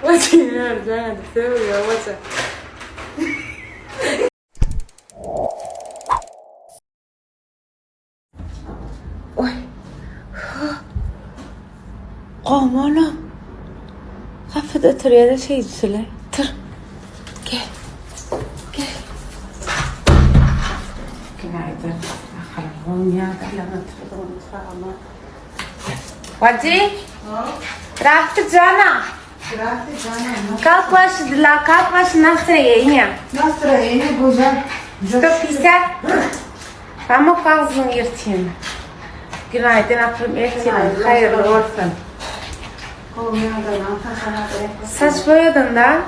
Wajy jaň edip sögýär waja. Oý. Gowmy olam? Gapyda oturýar-da şeýdişile. Tur. Gel. Gel. Günaydın. Bakalım oň ýagdaýlaryny oturdygyny sorama. Wajy. Здравствуйте, Джана. Здравствуйте, Джана. Как ваши дела? Как ваше настроение? Настроение güzel. 150. Pamuk agzyň ertin. Günaydın apam ertiniň haýyrly bolsun. Saç boýadyň da?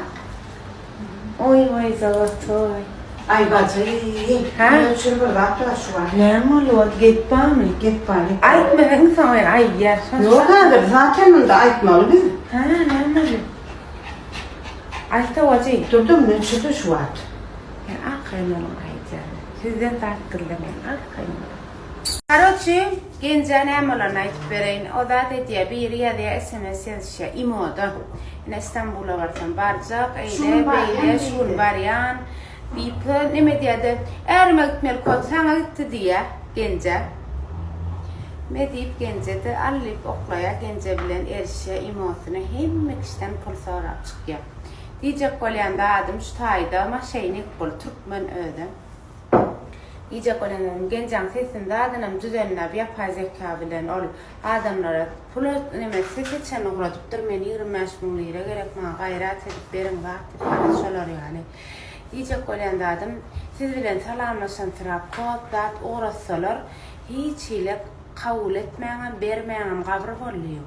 Oý oý zolotoý. Ay bacı. Ha? Ölçür bir zat var şu an. Näme boldy? Gep barmy? Gep var. Aýtmasaň soň aýdýar. Yok hazır zaten bunda aytmalı biz. Ha, näme boldy? Aýtda wajy. Durdum ölçürdü şu an. Men arkaýyn boluň aýdýan. Sizden zat gizlemeýin, arkaýyn boluň. Karoçi, Genje näme bolanyny aýdyp bereýin. O zat edýär, biri ýazýar, sms ýazyşýar, imoda. Ine Istanbula barsam barjak, eýle, beýle, şu gün barýan diýip, neme edýär-de, ärime gitmeli kod saňa gitdi diýýär Genje. Me diýip Genje-de al diýip oklaýar, Genje bilen erişýär imosyna, hemme kişiden pul sorap çykýar. Diýjek bolýan zadym şu taýda maşeýnik bul türkmen özem. Diýjek bolýan zadym Genjaň sesini zadynam düzenläp ýapaý zeka bilen ol adamlara pul neme sese çen ugradypdyr men 25 müň lira gerek maňa gaýrat edip beriň zat diýip garaz şolar ýaly. Diýjek bolýan zadym siz bilen salamlaşansyrap kod zat ugratsalar hiç hili kabul etmäňem bermäňem gabyr bolýuň.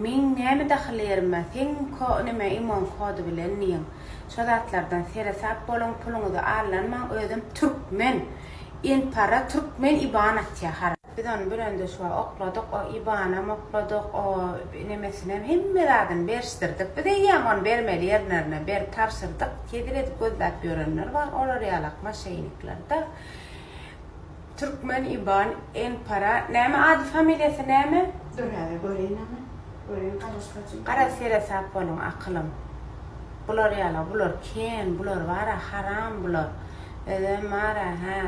Meň näme dahyl ýerim bar seň ko neme imoň kody bilen diýiň. Şo zatlardan seresap boluň puluňyzy aldanmaň özem türkmen enpara türkmen iban atýa haram. Biz ony bilende şu wagt okladyk o ibanam okladyk o nemesinem hemme zadyny berişdirdik biz eýýäm ony bermeli ýerlerine berip tabşyrdyk hezil edip gözläp ýörenler bar olar ýalak maşeýnikler-da. Türkmen iban enpara näme ady familiýasy näme? Dur häzir göreýin ana. Göreýin garaşbajy. Garaz seresap boluň akylym. Bular ýala bular ken bular bara haram bular. Özem bara hä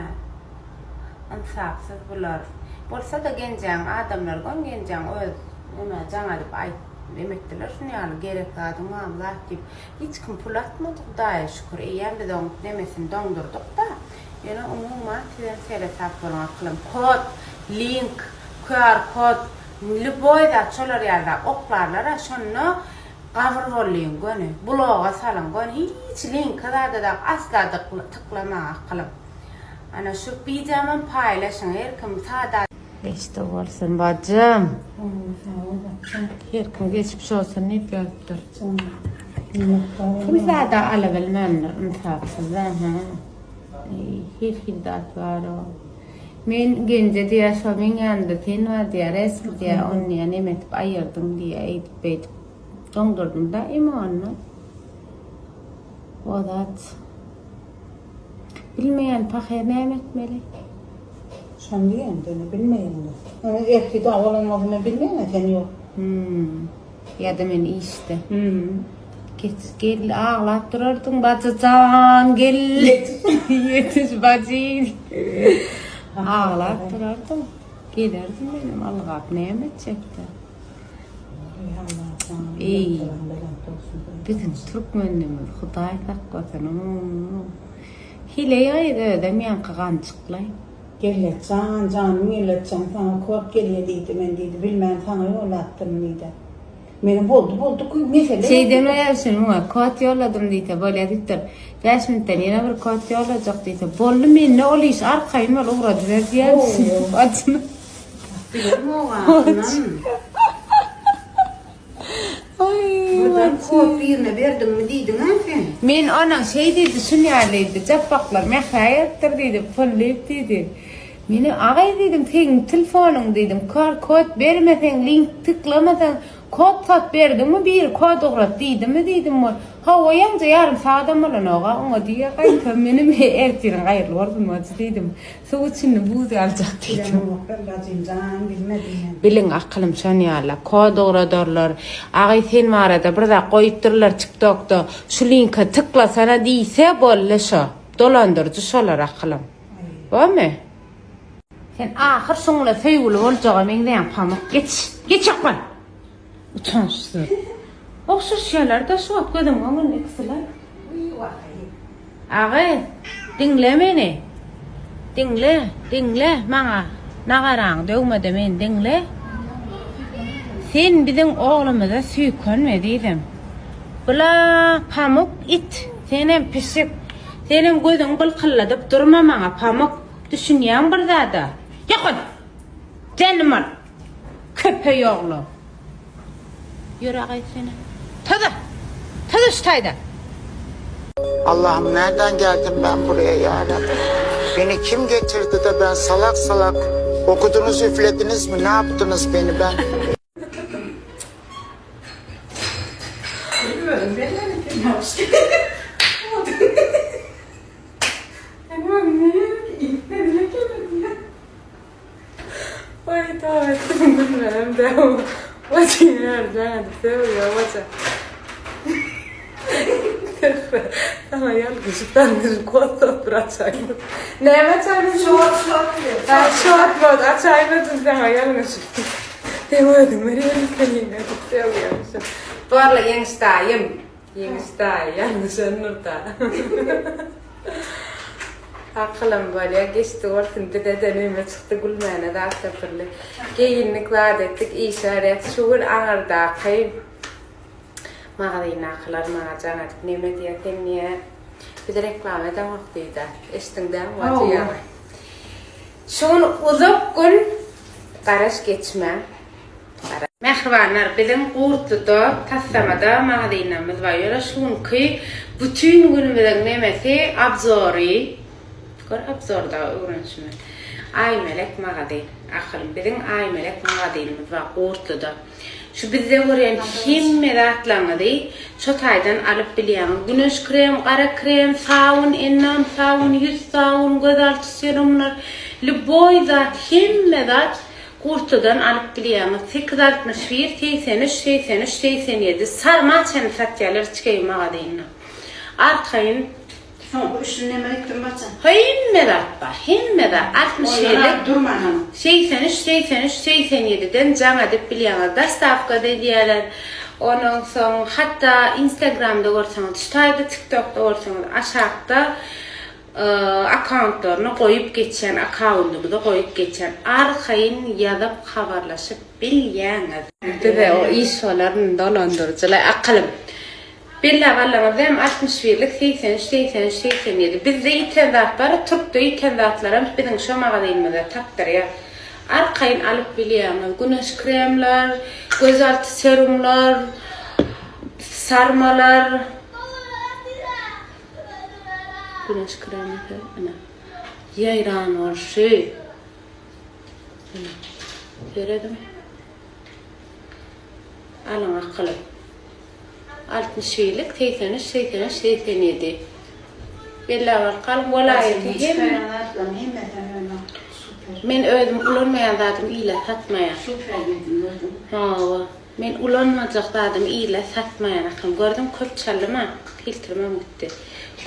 ynsapsyz bular. Bolsada genjäň adamlar gön genjäň öz neme jaň edip aýt nemetdiler şuny ýaly gerek zadyň barmy zat diýip hiç kim pul atmady hudaýa şükür eýýäm biz oň nemesini doňdurdykda. Ýöne umuman sizem seresap boluň akylym. Kod, link, QR kod, lýuboý zat şolar ýaly zat oklarlara şonda gabyr bollyň göni bloga salyň göni hiç linka zada dagy asla tyklamaň akylym. Ana şu wideomam paýlaşyň her kim sada. Geçdi bolsun bajym. Her kim geçip şolsun diýip ýazypdyr. Pul zada alabilmändir ynsapsyzlar ha. Her hil zat bar o. Men genje diýýär şo meň ýanymda sen bar diýýär resmi diýýär ony diýýär neme edip aýyrdyň diýýär eýdip beýdip doňdurdym da imanyny. O zat. Bilmeýän pahyr näme etmeli? Şony diýende bilmeýän. Ony ertir dagy bolan bolsa men bilmeýän sen ýok. Hmm. Ýa-da men işde. Hmm. Geç gel aglap durardyň bajyjan gel. Ýetiş bajy. Aglap durardyň. Gelerdim menem algap näme etjekdi. Eý. Biziň türkmenligimiz Hudaý saklasyn. Hile ýaýyz özem ýaňky ganjyklaý. Gelletjan, janym Gelletjan saňa kod gelýä diýdi, men diýdi bilmän saňa ýollapdyryn diýdi. Menem boldy boldy kü mesele ýok. Şeýden oýar şuny muňa kod ýolladym diýse bolýa diýipdir. Bäş minutdan ýene bir kod ýollajak diýse boldy mende ol iş arkaýyn bol ugradyber diýýär. Açyny. Bilemok ynam. Birden kod birine berdiňmi diýdiň-ä sen. Men onuň şeý diýdi, şun ýaly diýdi, Japbaklar mährä gelipdir diýdi, pul diýip diýdi. Menem, Agaý diýdim, seň telefonyň diýdim, QR kod bermeseň, link tyklamasaň, Kod sat berdiňmi biri kod ugrat diýdimi diýdim we hawa ýaňja ýarym sagadam bolanoga oňa diýýä gaýtam menem ertiriň haýyrly bolsun wajy diýdim suw içinde buz ýaljak diýdim. Bilemok bajym jan bilmedim men. Biliň akylym şon ýala kod ugradarlar agy sen barada bir zat goýupdyrlar tiktokda şu linka tyklasana diýse boldy şo dolandyryjy şolar akylym bormy. Sen ahyr şuňla söýgüli boljaga meňzeýäň Pamyk. Geç. Geç ýakman. Utançsyz. Ogşaşýarlar-da şu wagt gözüň öňünde ikisiler. Agy, diňle meni. Diňle, diňle maňa. Nagaraňy döwme-de meni diňle. Sen biziň oglumyza süýkenme diýdim. Bula Pamyk it, senem pişik. Senem gözüňi bylkylladyp durma maňa Pamyk. Düşünýäň bir zada. Ýok ol! Jähennem ol! Köpeý ogly! Ýör agaý seni. Toza! Toza şu taýdan! Allahım nerden geldim ben buraya ya Rabbim? Beni kim getirdi de ben salak salak okudunuz üflediniz mi ne yaptınız beni ben? Oý toba etdim gülmenem däw. Saňa ýalňyşyp tandyr kod bir açaýmadym. Näme açaýmadym? Şort şort diýip. Ha şort bot açaýmadym saňa ýalňyşyp. Sen özüň berýän ekeniň. Barla ýeňiş daýym. Ýeňiş daýy ýalňyşandyr-da. Akylam bolýa, geçdi bolsun, bize-de neme çykdy, gülmäne zat tapyldy. Geýindik, zat etdik, işe barýas. Şu gün aňyrdaky magazyndakylar maňa jaň edip neme diýýär, sen niýe bizi reklama edeňok diýdi. Eşitdiň dämi, Wajy ýaňy. Şu gün uzak gün garaş geçmäň. Mähribanlar biziň Gurtluda taslamada magazynlarymyz bar ýöne şu günki bütin günümiziň nemesi obzory gör obzorda öwrenişimiz Aýmelek magazyn ahyryn biziň Aýmelek magazynymyz bar Gurtluda şu bizde görýän hemme zatlaryňyzy şo taýdan alyp bilýäňiz güneş krem gara krem sabun endam sabun ýüz sabun gözalty serumlar lýuboý zat hemme zat Gurtudan alyp bilýäňiz. 861 83 83 87 sarma çenli satýarlar içgeýim magazynda. Arkaýyn. Soňky üçüni neme gitdim baça. Hemme zat bar, hemme zat. 67 durmanam. 83 83 87 den jaň edip bilýäňiz. Dostawka-da edýärler. Ondan soň hatda Instagramda görseňiz, şu taýda TikTokda görseňiz aşakda Akkauntlaryny goýup geçýän akkaundymyzy goýup geçýän arkaýyn ýazyp habarlaşyp bilýäňiz. Bize o iş bolaryn dolandyryjylar akylym. Belläp aldyňyz dämi 61 lik 83 83 87 bizde ýiten zat bar türkde ýiten zatlaram biziň şo magazynymyzda tapdyrýar arkaýyn alyp bilýäňiz güneş kremler gözalty serumlar sarmalar. Güneş kremi ine. Ýaýran bolşy. Ine. Serediň. Alyň akyly. 61-lik 83 83 87. Belläp arkalyň welaýaty hem Men özüm ulanmaýan zadymy ile satmaýan. Super diýdim gördüňmi? Hawa. Men ulanmajak zadymy ile satmaýan akylym. Gördüň köp çaldyma filtrimem gitdi.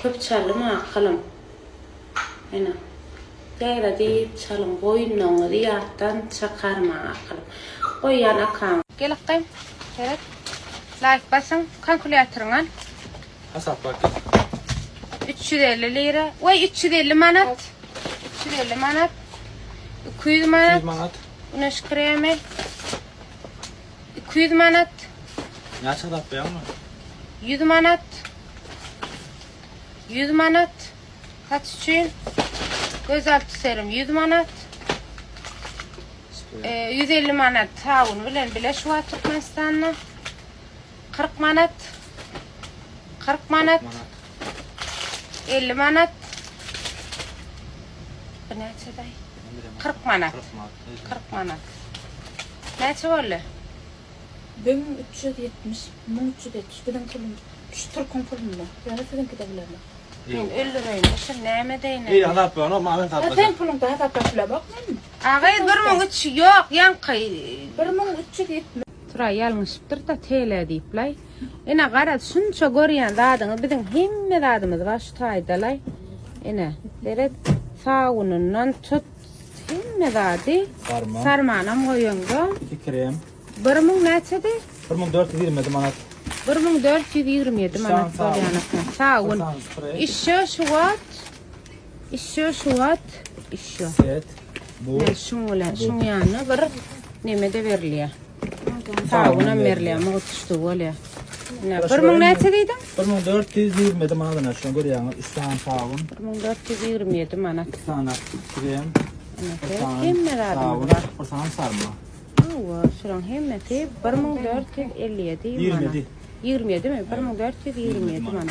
Köp çaldyma akylym. Ene. Ýaýradyp çalyň goýunlaryňyzy ýatdan çakarmaň akylym. Goýýan akaň. Gel akgym. Seret. Laýk basyň. Kalkulýatoryňy al. Hasaplap git. 350 lira. Weý 350 manat. 350 manat. 200 manat. 200 manat. Güneş kremi. 200 manat. Näçe hasaplaýaňmy? 100 manat. 100 manat. Saç üçin gözalty serum 100 manat. 150 manat sabun bilen bile şu wagt Türkmenistanda. 40 manat. 40 manat. 50 manat. Bu näçe daýy? 40 manat. 40 manat. Näçe boldy? 1370, 1370 biziň pulumyz, şu türküň pulunda. Ýöne siziňkide bilemok. Men öldüreýin, şu näme deýin? Eý hasaplaýan maňa Ha hasapla. sen puluňda hasaplap bilemok men. Agy 1003 ýok, ýaňky 1370. Turaý ýalňyşypdyr-da TL diýiplaý. Ine garaz şunça görýän zadyňyz biziň hemme zadymyz bar şu taýdalaý. Ine seret sawunyndan tut hemme zady. Sarma. Sarmanam goýaňda. 2 krem. 1000 näçedi? 1427 manat. 1427 manat bolýan eken. Sawun. Işşo şu wagt. Işşo şu wagt. Işşo. Set. Bu. Şuň bilen şuň ýanyna bir neme-de berilýär. Sawunam berilýär, mugt düşdügi bolýar. Ine, 1000 näçe diýdiň? 1427 manat şuny görýäňiz. 3 sany sawun. 1427 manat. 2 sany krem. Hemme zadymyz bar. Bir sany sarma. Hawa, şularyň hemmesi 1457 manat. 27 mi? 1427 manat.